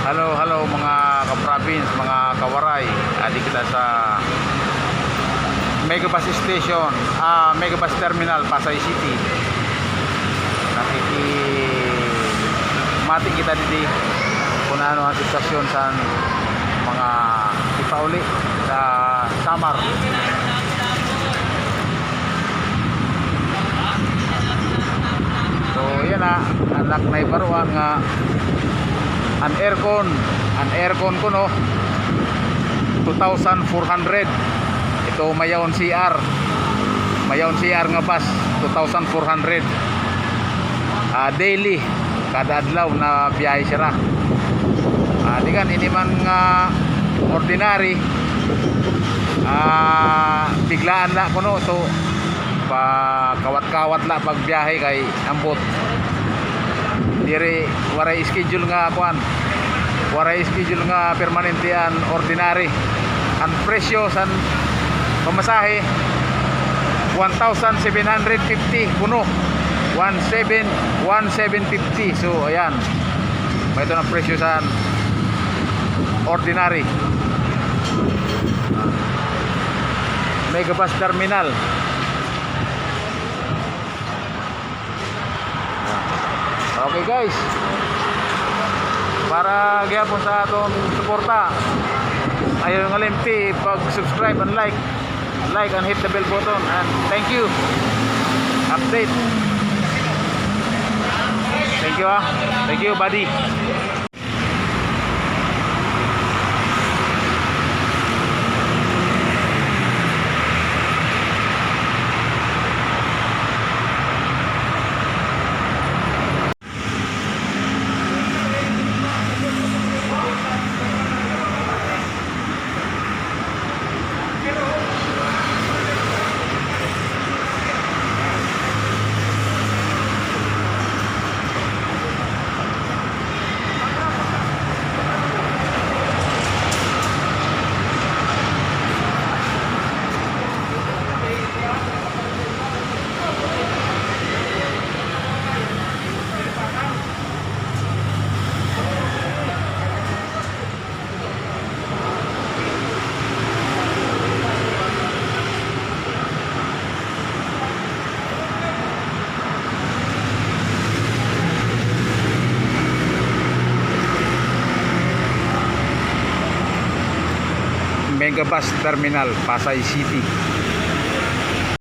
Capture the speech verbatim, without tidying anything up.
Hello, hello, mga ka-province, mga ka-Waray. Adi kita sa Megabus Station, ah, Megabus Terminal, Pasay City. Nakikimati kita didi kun ano an sitwasyon san mga ipauli sa Samar. So, yana, an ak naibaroan nga an aircon, an aircon kuno, two thousand four hundred. Ito, mayaon C R. Mayaon C R nga bus, two thousand four hundred. Ah, daily, kada adlaw nabiyahe sira. Ah, di kan, ini man nga ordinary, ah, biglaan la kuno, so, pakawat-kawat la pagbiyahe kay ambot. Diri, waray schedule nga kuan. Waray schedule nga permanente an ordinary. An presyo san pamasahe, one thousand seven hundred fifty kuno. One seven, one seven fifty. So, ayan. May ito na presyo san ordinary. Megabus Terminal. Okay, guys. Para gihapon sa aton suporta, ayaw nga limti pag-subscribe and like. Like and hit the bell button. And thank you. Update. Thank you, ah. Thank you, buddy. Megabus Terminal, Pasay City.